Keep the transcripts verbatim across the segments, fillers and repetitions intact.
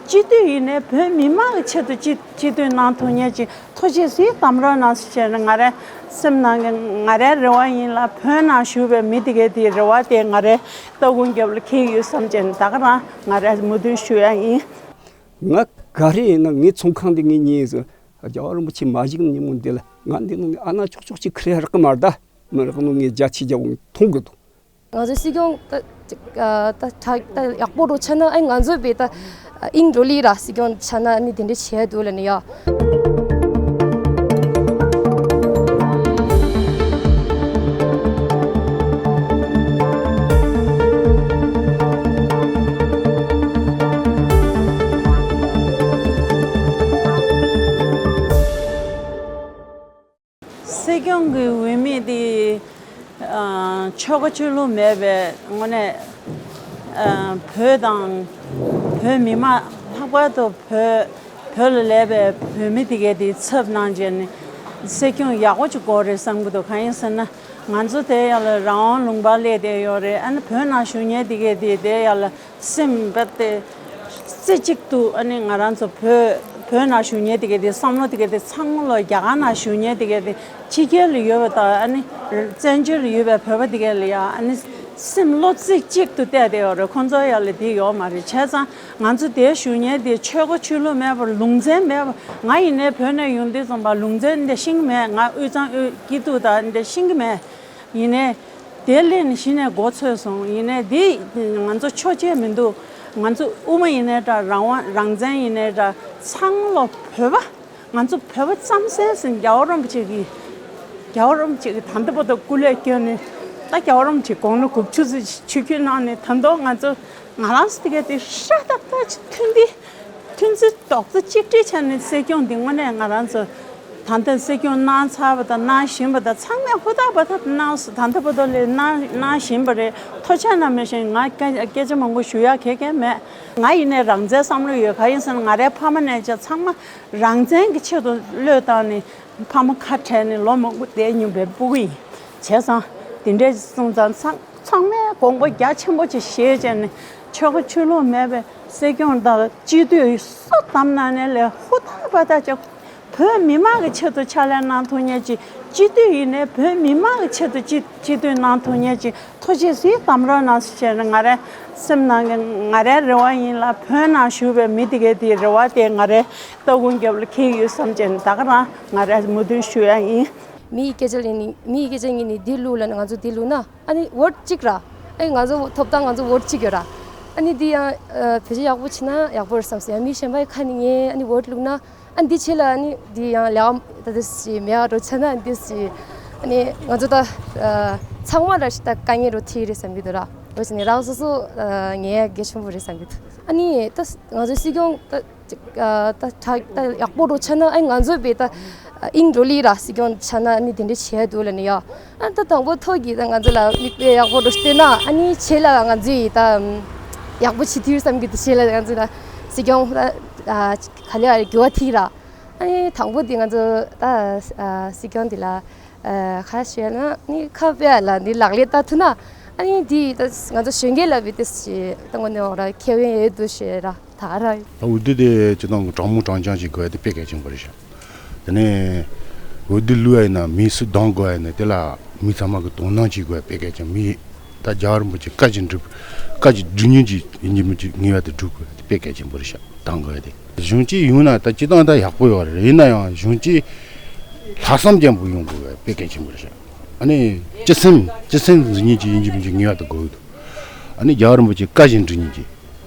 སྤྱི་འཐུས་ཡིན་ནའི་བོད་མི་མང་གི་ཆེད་དུ་སྤྱི་སྤྱི་འཐུས་གནང་ཐུབ་མཁན་ཅིག་ཐུགས་རྗེ་གཟིགས་གདམ་རོགས་གནང་ཟེར་བྱས་ནས་ང་རའི་སེམས་ནང་གི་ང་རའི་རེ་བ་ཡིན་ལ། བོད་ནང་བཞུགས་པའི་མི་དེ་གའི་དེའི་རེ་བ་དེ་ང་རའི་སྟ་གོན་རྒྱབ་ལ་འཁེལ་ཡོད་བསམ་བྱས་ནས་ད་ག་རང་ང་རའི་མོས་མཐུན་ཞུ་ཡ་ཡིན། ང་ག་རེ་ཡིན་ན་ངའི་ཚོང་ཁང་འདི་ངའི་ཉེ་ཟེར། རྒྱལ་བ་རིན་པོ་ཆེ་མ་བཞུགས་ཉིན་མོ་འདི་ལ་ང་འདི་ནང་ནས་ཨ་ན་ཅོག་ཅོག་ཅིག་ཁུར་ཡ་རག་གི་མ་རེད་ད། མི་རག་ནོ་ངས་རྒྱ་ཆེ་རྒྱ་འོང་མཐོང་གི་འདུག་ང་ཚོའི་སྲིད་སྐྱོང་ད་ད་ད་ད་ཡག་པོ་རུ་ཆགས་ན། ཨ་ང་ཚོའི་བས་ད་ཨིན་འགྲོ་ལི་ར་སྲིད་སྐྱོང་ཆགས་ན་ཨ་ནི་དེ་འདྲ་བྱས་འདུག་ལ་ནི་ཡ། སྲིད་སྐྱོང་གི་འོས་མི་དེ་ཨ་ཆོལ་ཁ་ཆོས་ལུགས་མེད་པའི་དངོས་གནས་ཨ་བོད་དང་བོད་མི་མང་ལྷག་པར་དུ་བོད་བོད་ལ་སླེབས་པའི་བོད་མི་དེ་གས་དེ་ཚབ་གནང་བྱས་ནས་སྲིད་སྐྱོང་ཡག་པོ་ཅིག་དགོས་རེད་བསམ་གྱི་འདུག་གང་ཡིན་ཟེར་ན་ང་ཚོ་དེ་ཡང་ལ་རང་དབང་ལུང་པར་སླེབས་བསྡད་ཡོད་རེད། ཨ་ནི་བོད་ནང་བཞུགས་མཁན་དེ་གས་དེ་དེ་ཡང་ལ། སེམས་པ་དེ་རྩེ་གཅིག་ཏུ་ཨ་ནི་ང་རང་ཚོ་བོད་བོད་ནང་བཞུགས་མཁན་དེ་གའི་དེ་བསམ་བློ་དེ་གའི་དེ་ཚང་མ་ལོ་རྒྱ་གར་ནང་བཞུགས་མཁན་དེ་གའི་དེ་ཕྱི་རྒྱལ་ལ་ཡོད་པ་དང་ཨ་ནི་བཙན་བྱོལ་ལ་ཡོད་པའི་བོད་པ་དེ་གའི་ལ་ཡང་ཨ་ནི་སེམས་བློ་རྩེ་གཅིག་ཏུ་གཏད་དེ་ཡོད་རེད། ཁོང་ཚོ་ཡང་ལ་དེ་ཡོད་མ་རེད། བྱས་ཙང་ང་ཚོ་དེ་བཞུགས་མཁན་དེ་ཆོལ་ཁ་ཆོས་ལུགས་མེད་པར་ལུང་ཚན་མེད་པར། ང་ཡིན་ནའི་བོད་ནས་ཡོང་དུས་ཙམ་པ་ལུང་ཚན་འདི་ཤེས་ཀྱི་མེད། ང་དབུས་གཙང་དབུས་སྐྱིད་སྡུག་དང་འདི་ཤེས་ཀྱི་མེད། ཡིན་ནའི། དེ་སླེབས་ནས་གཞི་ནས་མགོ་ཚོས་སོང་། ཡིན་ནའི་འདི་ང་ཚོ་ཆོག་མཆན་མི་འདུག་ང་ཚོ་དབུ་མ་ཡིན་ནའི་འདྲ། རང་དབང་རང་བཙན་ཡིན་ནའི་འདྲ། ཚང་མ་ལོ་བོད་པ། ང་ཚོ་བོད་པ་རྩམ་ཟན་ཟིན། རྒྱལ་བ་རིན་པོ་ཆེ་གིས་རྒྱལ་བ་རིན་པོ་ཆེ་གིས་ད་ལྟ་བར་དུ་སྐུ་ལས་བསྐྱོན་ནས། ད་རྒྱལ་བ་རིན་པོ་ཆེ་དགུང་ལོ་དགུ་བཅུ་ཙམ་ཆིབས་བསྒྱུར་གནང་ནས་ད་དུང་ང་ཚོ་ང་རང་ཚོ་དེ་ག་དེ་ཧྲ་ཏག་ཏག་ཅིག་མཐུན་སྒྲིལ། མཐུན་སྒྲིལ་རྡོག་རྩ་གཅིག་སྒྲིལ་བྱས་ནས་སྲིད་སྐྱོང་འདི་དངོས་གནས་ང་རང་ཚོ་ད་ལྟ་སྲིད་སྐྱོང་གནང་ཚར་བ་དང་གནང་བཞིན་པ་དང་ཚང་མས་ཧུར་ཐག་འབད་ཐག་གནང་སོང་། ད་ལྟ་བར་དུ་ལས་གནང་གནང་བཞིན་པ་རེད། ཐུགས་རྗེ་གནང་། མི་ཤེས། ང་སྐད་སྐད་ཆ་མང་པོ་ཞུ་ཡག་ག་གེ་མེད། ང་ཡིན་ནའི་རང་བཙན་བསམ་བློ་ཡོད། གང་ཡིན་ཟེར་ན་ང་རའི་ཕ་མ་ནས་ཅག་ཚང་མ་རང་བཙན་གྱི་ཆེད་དུ་བློས་བཏང་ནས་ཕ་མ་ཁ་བྲལ་ནས་ལོ་མང་པོ་བསྡད་མྱོང་བའི་སྤུ་གུ་ཡིན། བྱས་ཙང་དེ་འདྲའི་སོང་ཙང་ཚང་ཚང་མས་དགོངས་པ་རྒྱ་ཆེན་པོ་ཅིག་བཞེས་བྱས་ནས་ཆོལ་ཁ་ཆོས་ལུགས་མེད་པའི་སྲིད་སྐྱོང་དང་སྤྱི་འཐུས་སུ་བདམས་གནང་ནའི་ལས་ཧུར་ཐག་འབད་ཐག་བྱས། བོད་མི་མང་གི་ཆེད་དུ་ཕྱག་ལས་གནང་ཐུབ་མཁན་ཅིག་སྤྱི་འཐུས་ཡིན་ནའི་བོད་མི་མང་གི་ཆེད་དུ་སྤྱི་སྤྱི་འཐུས་གནང་ཐུབ་མཁན་ཅིག་ཐུགས་རྗེ་གཟིགས་གདམ་རོགས་གནང་ཟེར་བྱས་ནས་ང་རའི་སེམས་ནང་གི་ང་རའི་རེ་བ་ཡིན་ལ། བོད་ནང་བཞུགས་པའི་མི་དེ་གའི་དེའི་རེ་བ་དེ་ང་རའི་སྟ་གོན་རྒྱབ་ལ་འཁེལ་ཡོད་བསམ་བྱས་ནས་ད་ག་རང་ང་རའི་མོས་མཐུན་ཞུ་ཡ་ཡིན། མི་ཡི་སྐད་ཆ་ལེན་ནི། མི་ཡི་སྐད་ཆ་ཉན་ནི་འདི་བླུགས་ལ་ང་ཚོ་འདི་བླུགས་ན་ཨ་ནི་ཝོཊ་གཅིག་ར། ཨ་ནི་ང་ཚོ་ཐོབ་ཐང་ང་ཚོ་ཝོཊ་གཅིག་ཡོད་ར། ཨ་ནི་འདི་ཡང་ཨ་བེད་སྤྱོད་ཡག་པོ་བྱེད་ན་ཡག་པོ་རེད་བསམ་སོང་། ཡང་མི་གཞན་པའི་ཁ་ནས་ཉན་ཨ་ནི་ཝོཊ་བླུགས་ན་ཨ་ནི་འདི་ཆེ་ལ་ཨ་ནི་འདི་ཡང་ལས་ཀ་ད་འདི་ཞིག་མེད་པ་རོ་ཆ་ན་འདི་ཞིག་ཨ་ནི་ང་ཚོ་ད་ཨ་ཚང་མ་ར་ཞིག་ད་དཀའ་ངལ་རོ་ཐེ་རེད་བསམ་གྱི་འདུག་ར། འོ་ཞིག་ནི་རང་སོ་སོ་ཨ་ཉན་ཡ་གལ་ཆེན་པོ་རེད་བསམ་གྱི་འདུག་ཨ་ནི་ད་ང་ཚོ་སྲིད་སྐྱོང་ད། ཨ་ད་ད་ཡག་པོ་རུ་ཆགས་ན་ཨ་ང་ཚོའི་བས་ད་ཨིན་འགྲོ་ལི་ར་སྲིད་སྐྱོང་ཆགས་ན་ཨ་ནི་དེ་འདྲ་བྱས་འདུག་ལ་ནི་ཡ། ཨ་ད་དང་པོ་ཐོག་གི་ད་ང་ཚོ་ལ་མིག་དཔེ་ཡག་པོ་རུ་བལྟས་ན་ཨ་ནི་ཆེ་ལ་ང་ཚོའི་ད་ཡག་པོ་བྱེད་ཐུབ་བསམ་གྱི་འདུག་ཆེ་ལ་ང་ཚོ་ལ་སྲིད་སྐྱོང་ད་ག་ལེ་འགྱུར་བ་ཐིག་ར། ཨ་ནི་དང་པོ་དེ་ང་ཚོ་ད་སྲིད་སྐྱོང་དེ་ལ་ཁ་ཤས་ན་ནི་ཁ་དཔེ་ལ་ནི་ལག་ལེན་བསྟར་ཐུབ་ན་ཨ་ནི་དེ་ད་ང་ཚོ་གཞོན་སྐྱེས་ལ་བི་དེ་ཞེ་ད་ངོ་ནས་འོ་ར་ཁེ་བན་ཡོད་འདུག་ཞེ་ར། ད་ར། ད་འོས་བསྡུ་དེ་སྤྱི་བཏང་གི་དྲང་མོ་དྲང་རྐྱང་ཞིག་དགོས་ཡ་དེ་དཔེ་གལ་ཆེན་པོ་རེད་ཤག་དེ་ནས་འོས་བསྡུ་བླུག་ཡ་ཡིན་ན་མི་སུ་གདམ་དགོས་ཡ་ཡིན་ན་དེ་ལ་མི་ཚང་མ་གི་དོ་སྣང་བྱེད་དགོས་ཡ་དཔེ་གལ་ཆེན། མི་ད་རྒྱལ་བ་རིན་པོ་ཆེ་བཀའ་ཅིག་འགྲུབ་བཀའ་ཅིག་སྒྲུབ་མཁན་ཅིག་ཡིན་གཅིག་མིན་གཅིག་ངེས་པར་དུ་སྒྲུབ་དགོས་ཡ་དེ་དཔེ་གལ་ཆེན་པོ་རེད་ཤག་དང་དགོས་ཡ་དེ། གཞོན་སྐྱེས་ཡོང་ན་ད་སྤྱི་བཏང་ད་ཡག་པོ་ཡོད་རེད། ཡིན་ན་ཡང་གཞོན་སྐྱེས་ལྷག་བསམ་ཅན་པོ་ཡོང་དགོས་ཡ་དཔེ་གལ་ཆེན་པོ་རེད་ཤག་ཨ་ནི་སྤྱི་སེམས་སྤྱི་སེམས་འཛིན་མཁན་ཅིག་ཡིན་གཅིག་མིན་གཅིག་ངེས་པར་དུ་དགོས་ཀྱི་འདུག་ཨ་ནི་རྒྱལ་བ་རིན་པོ་ཆེ་བཀའ་བཞིན་སྒྲུབ་མཁན་ཅིག་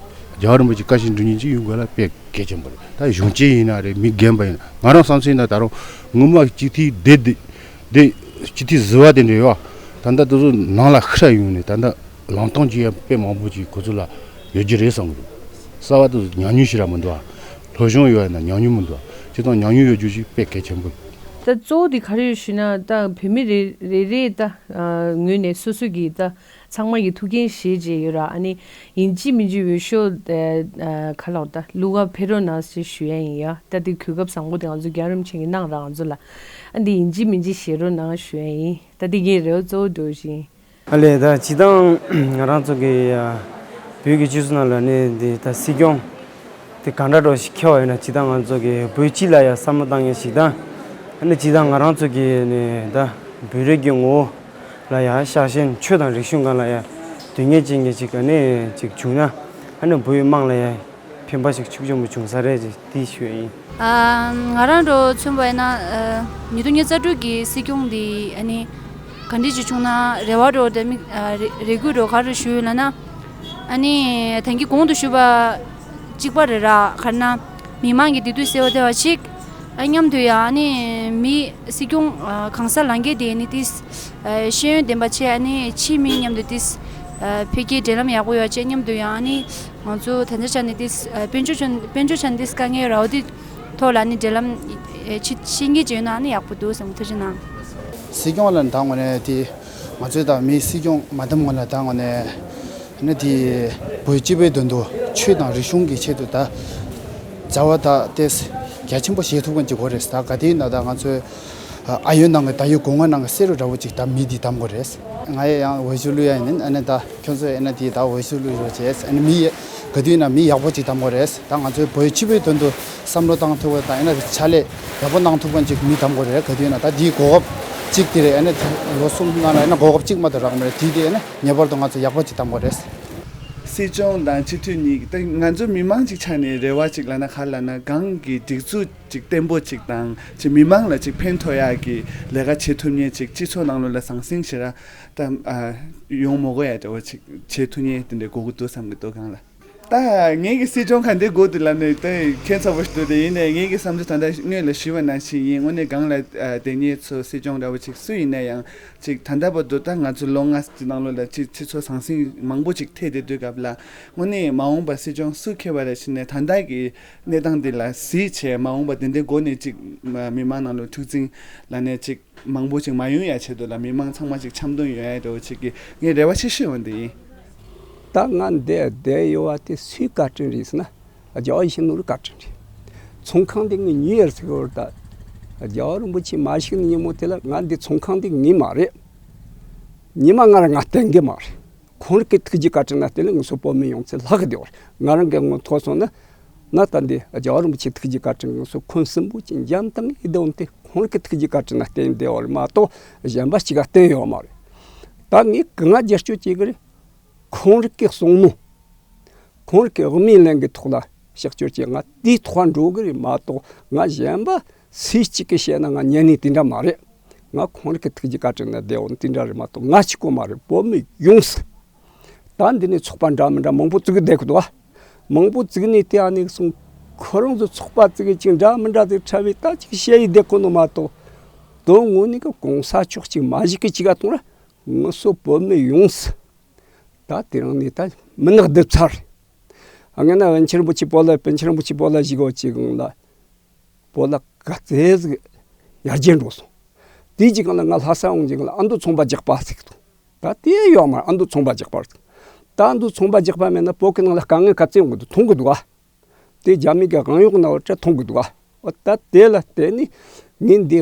རྒྱལ་བ་རིན་པོ་ཆེ་བཀའ་བཞིན་སྒྲུབ་མཁན་ཅིག་ཡོང་དགོས་ལ་དཔེ་གལ་ཆེན་པོ་རེད། ད་གཞོན་སྐྱེས་ཡིན་ན་རེད། མི་རྒན་པ་ཡིན་ན། ང་རང་བསམ་ཚུལ་ཡིན་ན་ད་རུང་སྔོན་མ་སྤྱི་འཐུས་དེ་དེ་སྤྱི་འཐུས་ཟུར་པ་དེ་འདྲ་ཡོད། ད་ལྟ་དེ་ཚོ་ནང་ལ་ཁྲིད་ཡོང་ནས་ད་ལྟ་ལངས་སྟངས་ཅིག་ཡང་དཔེ་མང་པོ་ཅིག་ཁོ་ཚོ་ལ་ཡོད་རྒྱུ་རེད་བསམ་གི་འདུག་གསར་པ་དེ་ཚོ་ཉམས་མྱོང་ཞེ་དྲག་མི་འདུག་ཨ། སློབ་སྦྱོང་ཡོད་ཡ་ན་ཉམས་མྱོང་མི་འདུག་ཨ། སྤྱི་བཏང་ཉམས་མྱོང་ཡོད་རྒྱུ་ཞིག་དཔེ་གལ་ཆེན་པོ། ད་གཙོ་བོ་དེ་ག་རེ་ཡོད་ཞུས་ན་ད་བོད་མི་རེ་རེ་རེ་ད་ངོས་ནས་སོ་སོ་གི་ད། ཚང་མ་གི་ཐུགས་འགན་བཞེས་བྱས་ཡོད་ར། ཨ་ནི་ཡིན་གཅིག་མིན་གཅིག་འོས་ཤོག་ཨ་ཨ་ག་ལབ་ད་བླུག་ག་ཕེབས་རོགས་གནང་ཞེས་ཞུ་ཡ་ཡིན་ཡ། ད་དེ་གོ་སྐབས་བཟང་པོ་དེ་ང་ཚོ་རྒྱལ་བ་རིན་པོ་ཆེ་གིས་གནང་ར་ང་ཚོ་ལ། ཨ་འདི་ཡིན་གཅིག་མིན་གཅིག་བཞེས་རོགས་གནང་ཞུ་ཡ་ཡིན། ད་དེ་ངའི་རེ་བ་གཙོ་བོ་འདྲ་བོ་ཞིག་ཡིན། ཨ་ལས་ད་སྤྱིར་བཏང་ང་རང་ཚོ་གི་ཨ་བོད་ཀྱི་སྤྱི་ཚོགས་ནང་ལ་ནི་འདི་ད་སྲིད་སྐྱོང་ དེ་གང་འདྲ་འདྲ་ཞིག་འཁྱེར་བ་ཡིན་ན། ཇི་ལྟར་ང་ཚོ་གི་བོད་སྤྱི་ལ་ཡང་བསམ་བློ་བཏང་ཡས་ཞིག་དང་། ཨ་ནི་ཇི་ལྟར་ང་རང་ཚོ་གི་ནི་ད་བོད་རིགས་ཀྱི་ངོ་བོ་ལ་ཡང་ཤ་ཞེན། ཆོས་དང་རིག་གཞུང་སྒང་ལ་ཡང་དོན་གཉེར་ཅན་གྱི་ཅིག་ཨ་ནི་ཅིག་བྱུང་ན། ཨ་ནི་བོད་དམངས་ལ་ཡང་ཕན་པ་ཞིག་ཤུགས་ཆེན་པོ་བྱུང་ས་རེད་ཅེས་དེ་ཞུ་ཡ་ཡིན། ཨ། ང་རང་འདྲ་མཚོན་པ་ཡིན་ན། ཨ། ཉིས་སྟོང་ཉེར་དྲུག་གི་སྲིད་སྐྱོང་འདི་ཨ་ནི་ག་འདྲ་ཅིག་བྱུང་ན་རེ་བ་འདྲ་དང་། མི་ཨ་རེ་རེ་སྐུལ་འདྲ་ག་རེ་ཞུ་ཡོད་ལབ་ན། ཨ་ནི་ད་གིན་གོང་དུ་ཞུས་པ་གཅིག་པ་རེད་ར། ག་རེ་ན་མི་མང་གི་བདེ་སྡུག་གསལ་བོ་བལྟ་བ་གཅིག། ཨ། མཉམ་དུ་ཡང་ཨ་ནི་མི་སྲིད་སྐྱོང་ཨ་གང་ཟག་ལངས་ཀྱི་དེ་ནི་ཏིས་ཨ་ཤེས་ཡོན་ལྡན་པ་བྱས། ཨ་ནི་ཕྱིའི་མི་མཉམ་དུ་ཏིས་ཨ་འཕེལ་རྒྱས་འབྲེལ་ལམ་ཡག་པོ་ཡོད་བྱས། མཉམ་དུ་ཡང་ཨ་ནི་ང་ཚོ་ད་ལྟ་ཆ་ནས་ཏིས་ཨ་དཔལ་འབྱོར་ཆ་དཔལ་འབྱོར་ཆ་ནས་ཏིས་དཀའ་ངལ་ར་བ་དེ་ཐོག་ལ་ཨ་ནི་འབྲེལ་ལམ་ཨ་བྱེད་ཤེས་ཀྱི་བྱས་ན་ཨ་ནི་ཡག་པོ་འདུག་བསམ། ཐུགས་རྗེ་གནང་། སྲིད་སྐྱོང་ལ་ད་དངོས་གནས་དེ་ང་ཚོས་ད་མི་སྲིད་སྐྱོང་མ་བདམས་སྔོན་ལ་ད་དངོས་གནས་ནི་དེ་བོད་སྤྱི་པའི་དོན་དུ་ཆོས་དང་རིག་གཞུང་གི་ཆེད་དུ་ད་བྱ་བ་ད་ཏེས་རྒྱ་ཆེན་པོ་བྱེད་ཐུབ་མཁན་ཅིག་དགོས་རེད། ད་ག་དེ་ཡིན་ན་ད་ང་ཚོའི་ཨ་ཡོད་ནང་གི་ད་ཡོད་གོང་ང་ནང་གི་སེ་རུ་འདྲ་བོ་ཅིག་ད་མི་འདི་བདམས་དགོས་རེད། ང་ཡི་ཡང་འོས་ཤོག་བླུག་ཡ་ཡིན། ཨ་ནི་ད་ཁྱོད་ཚོས་ཨ་ནི་དེ་ད་འོས་ཤོག་བླུག་རོགས་བྱས། ཨ་ནི་མི་ཡི་ག་དུས་ཡིན་ན་མི་ཡག་པོ་ཅིག་བདམས་དགོས་རེད། ད་ང་ཚོའི་བོད་སྤྱི་པའི་དོན་དུ་བསམ་བློ་བཏང་ཐུབ་པ་དང་། ཡིན་ན་ཕྱག་ལས་ཡག་པོ་གནང་ཐུབ་མཁན་ཅིག་མི་བདམས་དགོས་རེད། ག་དུས་ཡིན་ན་ད་དེའི་གོ་སྐབས་གཅིག་དེ་རེད། ཨ་ནི་ལོ་གསུམ་ནང་ལ་ཡིན་ན་གོ་སྐབས་གཅིག་མ་གཏོགས་རག་གི་མ་རེད། དེ་དེ་ཨ་ནི་ངེས་པར་དུ་ང་ཚོ་ཡག་པོ་ཅིག་བདམས་དགོས་རེད། སྲིད་སྐྱོང་དང་སྤྱི་འཐུས་གཉིས། ད་ང་ཚོ་མི་མང་ཅིག་ཆ་ནས་རེ་བ་ཅིག་ལབ་ན་ག་ལབ་ན། གང་གི་སྒྲིག་འཛུགས་ཅིག་བརྟན་པོ་ཅིག་དང་། ཅིག་མི་མང་ལ་ཅིག་ཕན་ཐོགས་ཡག་གི་ལས་ཀ་བྱེད་ཐུབ་མཁན་ཅིག་སྤྱི་ཚོགས་ནང་ལོགས་ལ་ཟང་ཟིང་ཞེ་དྲག་ད་ཨ་ཡོང་མ་དགོས་ཡ་འདྲ་བོ་ཅིག་བྱེད་ཐུབ་མཁན་དེ་འདྲ་དགོས་ཀྱི་འདུག་བསམ་གྱི་འདུག་གང་ལ། ད་ངེད་ཀྱི་སྲིད་སྐྱོང་ག་འདྲ་དགོས་འདུག་ལབ་ནས་ད་ཁྱད་མཚར་པོ་ཞིག་འདུག་དེ་ཡིན་ནའི་ངེད་ཀྱི་བསམ་ཚུལ་ད་ལྟ་སྔོན་ལ་ཞུས་པ་ནང་བཞིན་ཡིན། དངོས་གནས་གང་ལ་ཨ་དེ་ཉིད་ཚོ་སྲིད་སྐྱོང་འདྲ་བོ་ཅིག་སུ་ཡིན་ན་ཡང་ཅིག་ད་ལྟ་བར་དུ་ད་ང་ཚོ་ལོ་ལྔ་ཙམ་ནང་ལོགས་ལ་ཅིག་སྤྱི་ཚོགས་ཟང་ཟིང་མང་པོ་ཅིག་ཐེབས་བསྡད་དུས་སྐབས་ལ། དངོས་གནས་མ་འོངས་པ་སྲིད་སྐྱོང་སུ་འཁེལ་བ་རེད་ཟེར་ནས་ད་ལྟ་གི་གནས་སྟངས་འདི་ལ་གཟིགས་བྱས། མ་འོངས་པ་དེ་འདྲའི་སྒོ་ནས་ཅིག་མ་མི་མང་ནང་ལོགས་འཁྲུག་འཛིང་ལབ་ནས་ཅིག་མང་པོ་ཅིག་མ་ཡོང་ཡ་ཆེད་དུ་ལ། མི་མང་ཚང་མ་ཅིག་འཆམ་མཐུན་ཡོང་ཡ་འདྲ་བོ་ཅིག་གི་ངས་རེ་བ་ཆེ་ཤོས་ཡོང་འདི་ཡིན། ད་ང་འདིར་བསྡད་ཡོད་པ་དེ་སུའི་བཀའ་དྲིན་རེད་ཟེར་ན། རྒྱལ་བ་ཡིད་བཞིན་ནོར་བུའི་བཀའ་དྲིན་རེད། ཚོང་ཁང་འདི་ངས་ཉོས་ཡོད་ཟེར་གི་ཡོད་རེད། ད་རྒྱལ་བ་རིན་པོ་ཆེ་མ་གཤེགས་ཉིན་མོ་དེ་ལ་ང་འདི་ཚོང་ཁང་འདི་ངའི་མ་རེད། ཉི་མ་ང་རང་ང་བརྟེན་གི་མ་རེད། ཁོང་རང་གི་ཐུགས་རྗེ་བཀའ་དྲིན་ལ་བརྟེན་ནས་ང་ཚོ་བོད་མི་ཡོངས་ཚོ་ལྷག་གི་བསྡད་པ་རེད། ང་རང་གི་ངོ་ཐོག་སོང་ན། ན་ད་འདི་རྒྱལ་བ་རིན་པོ་ཆེའི་ཐུགས་རྗེ་བཀའ་དྲིན། ང་ཚོ་ཁོང་གསུམ་པོ་ཅིག་འཇམ་ཐང་ངེ་བསྡད་ཡོད་དེ། ཁོང་རང་གི་ཐུགས་རྗེ་བཀའ་དྲིན་ལ་བརྟེན་བསྡད་པ་རེད་མ་གཏོགས་གཞན་པ་གཅིག་ག་བརྟེན་ཡོད་མ་རེད། ད་ངས་གང་ང་རྒྱབ་སྐྱོར་བྱེད་གི་རེད། ཁོང་རང་གི་བསམ་མནོ། ཁོང་རང་གི་དབུ་མའི་ལམ་གྱི་ཐོག་ལ་ཕྱག་སྐྱོར་བྱེད། ང་དེའི་ཐོག་འགྲོ་གི་རེད་མ་གཏོགས། ང་གཞན་པ་སུ་གཅིག་གིས་བཤད་ན་ང་ཉན་ནི་དེ་འདྲ་མ་རེད། ང་ཁོང་རང་གི་ཐུགས་རྗེ་བཀའ་དྲིན་ལ་བསྡད་ཡོད་དེ་འདྲ་རེད་མ་གཏོགས། ང་གཅིག་པོ་མ་རེད། བོད་མི་ཡོངས་སུ། ད་འདི་ནས་ཚོགས་པ་འདྲ་མི་འདྲ་མང་པོ་བཙུགས་བསྡད་ཀྱི་འདུག་བ། མང་པོ་བཙུགས་ནས་དེ་ཨ་ནེ་གསུང་། ཁོ་རང་ཚོ་ཚོགས་པ་བཙུགས་ཀྱི་ཅིག་འདྲ་མི་འདྲ་ཟིག་འཁྲབ་བས་ད་ཅིག་བཤད་ཡི་བསྡད་ཀྱི་འདུག་མ་གཏོགས། དོན་དངོས་གནས་ཀྱི་གོང་ས་མཆོག་གཅིག་མ་གཞི་གི་གཅིག་ག་གཏོང་ར། ང་ཚོ་བོད་མི་ཡོངས་སུ། ད་དེ་རིང་ནས་ད་མི་ནག་རྡིབ་ཚར། ཨ་ངས་ན་པཎ་ཆེན་རིན་པོ་ཆེ་བོད་ལ། པཎ་ཆེན་རིན་པོ་ཆེ་བོད་ལ་བཞུགས་ཡོད་ཅིག་གང་ལ། བོད་ལ་ག་ཚད་ཟིག་ཡར་རྒྱས་འགྲོ་སོང་། དེའི་རྗེས་གང་ལ་ང་ལྷ་ས་ཡོང་རྗེས་གང་ལ་ཨ་མདོ་ཚོང་པ་རྒྱག་པ་ཟེར་གི་འདུག་ད་དེ་ཡོད་མ་རེད། ཨ་མདོ་ཚོང་པ་རྒྱག་པ་ཟེར། ད་ཨ་མདོ་ཚོང་པ་རྒྱག་པ་མེད་ན་བོད་ཀྱི་ནང་ལ་དཀའ་ངལ་ག་ཚད་ཡོང་གི་འདུག་མཐོང་གི་འདུག་ཨ། དེ་རྒྱ་མི་གི་དབང་ཡོད་ནང་ལ་བྲ་མཐོང་གི་འདུག་ཨ། འོ་ད་དེ་ལ་བརྟེན་ནས་ངས་འདི་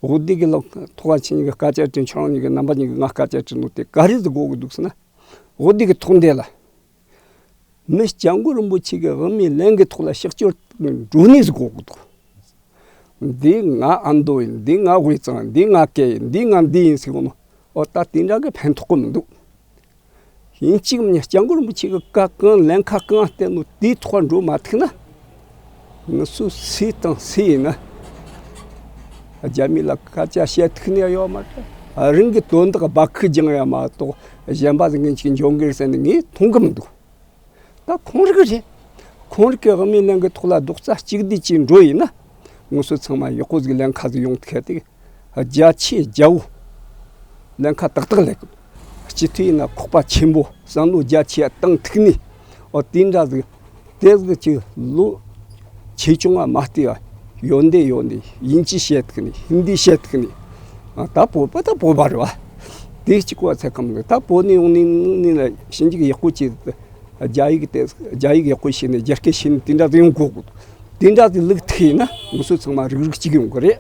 དབུ་སྡེ་གི་ལོག་ཐོག་ཁ་ཆེ་གཉིས་ཀྱི་སྐད་ཆ་དྲིས། ཁྱོད་རང་གཉིས་ཀྱི་རྣམ་པ་གཉིས་ཀྱིས་ང་སྐད་ཆ་དྲིས་ནོ་དེ་ག་རེ་ཟིག་དགོས་ཀྱི་འདུག་ཟེར་ན། དབུ་སྡེ་གི་ཐོག་འདི་ལ། མི་སྐྱབས་མགོན་རིན་པོ་ཆེ་གི་དབུ་མའི་ལམ་གྱི་ཐོག་ལ་ཕྱག་སྐྱོར་འགྲོ་ནི་ཟིག་དགོས་ཀྱི་འདུག་འདི་ང་ཨ་མདོ་ཡིན། འདི་ང་དབུས་གཙང་ཡིན། འདི་ང་སྐད་ཡིན། འདི་ང་འདི་ཡིན་ཟེར་གོ་ནོ། འོ་ད་དེ་འདྲ་གི་ཕན་ཐོགས་གི་མི་འདུག་ཡིན་གཅིག་མིན་གཉིས་སྐྱབས་མགོན་རིན་པོ་ཆེ་གི་བཀའ་གང་ལམ་ཁ་གང་བསྟན་ནོ་དེའི་ཐོག་འགྲོ་མ་ཐུབ་ན། ང་ཚོ་སུ་དང་སུ་ཡིན་ན། རྒྱ་མི་ལ་སྐད་ཆ་བཤད་ཐུབ་ནི་ཡོད་མ་རེད། རང་གི་དོན་དག་སྦ་ཁུག་སྦྱང་ཡ་མ་གཏོགས་གཞན་པ་ཟིག་ངན་ཅིག་འཇོན་གི་རེད་ཟེར་ནས་ངས་མཐོང་གི་མི་འདུག་ད་ཁོང་རིགས་རེད། ཁོང་རིགས་ཀྱི་དབུ་མའི་ལམ་གྱི་ཐོག་ལ་རྡོག་རྩ་གཅིག་སྒྲིལ་གྱིས་འགྲོ་ཡིན་ན། ང་ཚོ་ཚང་མ་ཡག་པོ་ཟིག་ལམ་ཁ་ཟིག་ཡོང་ཐུབ་ཐུབ། རྒྱ་ཆེ་རྒྱ་བོ་ལམ་ཁ་ཏག་ཏག་ལེགས། སྤྱི་འཐུས་ཡིན་ན་ཁོག་པ་ཆེན་པོ་བསམ་བློ་རྒྱ་ཆེ་བཏང་ཐུབ་ནི། འོ་དེ་འདྲ་ཟིག་དེ་ཟིག་ཅིག་ལོ་ཆེ་ཆུང་ང་མ་བལྟས་པ། ཡོན་ཏན་ཡོད་ནི། དབྱིན་ཇི་བཤད་ཐུབ་ནི། ཧིན་དི་བཤད་ཐུབ་ནི། ད་བོད་པ་ད་བོད་པ་རེད་བ། དེ་གཅིག་པོ་ཚད་ཁམ་ནི། ད་བོད་ནས་ཡོང་ནི་ནི་ལ་ཞིབ་འཇུག་ཡག་པོ་བྱས། རྒྱ་ཡིག་དེ་རྒྱ་ཡིག་ཡག་པོ་ཤེས་ནས་རྒྱ་སྐད་ཤེས་ནས་དེ་འདྲ་ཟིག་ཡོང་དགོས་གི། དེ་འདྲ་ཟིག་ལུགས་ཐིག་ཡིན་ན་ང་ཚོ་ཚང་མ་རིག་རིག་གཅིག་ཡོང་གི་རེད།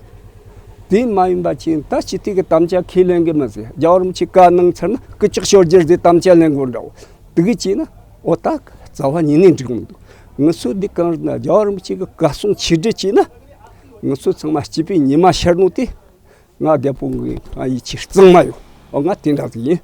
དེ་མ་ཡིན་པ་ཅིག་ད་སྤྱི་འཐུས་ཀྱི་དམ་བཅའ་ཁས་ལེན་གི་མི་ཟེར། རྒྱལ་བ་རིན་པོ་ཆེ་བཀའ་གནང་ཚར་ན་སྐུ་ལྕགས་ཤོར་རྒྱུ་ཟེར་དམ་བཅའ་ལེན་དགོས་འདྲ་བོ། དེ་གི་བྱས་ན་འོ་ད་རྩ་བ་ཉིད་ནས་འགྲིག་མི་འདུག་ང་ཚོ་འདི་གང་རེད་ན་རྒྱལ་བ་རིན་པོ་ཆེ་གི་བཀའ་གསུང་ཆེ་སྒྲིག་བྱས་ན། ང་ཚོ་ཚང་མ་སྐྱིད་པའི་ཉི་མ་ཤར་ནོ་དེ། ང་རྒད་པོ་ངའི་ང་ཡིད་ཆེས་གཙང་མ་ཡོད། ཨོ་ང་དེ་འདྲ་ཟིག་ཡིན།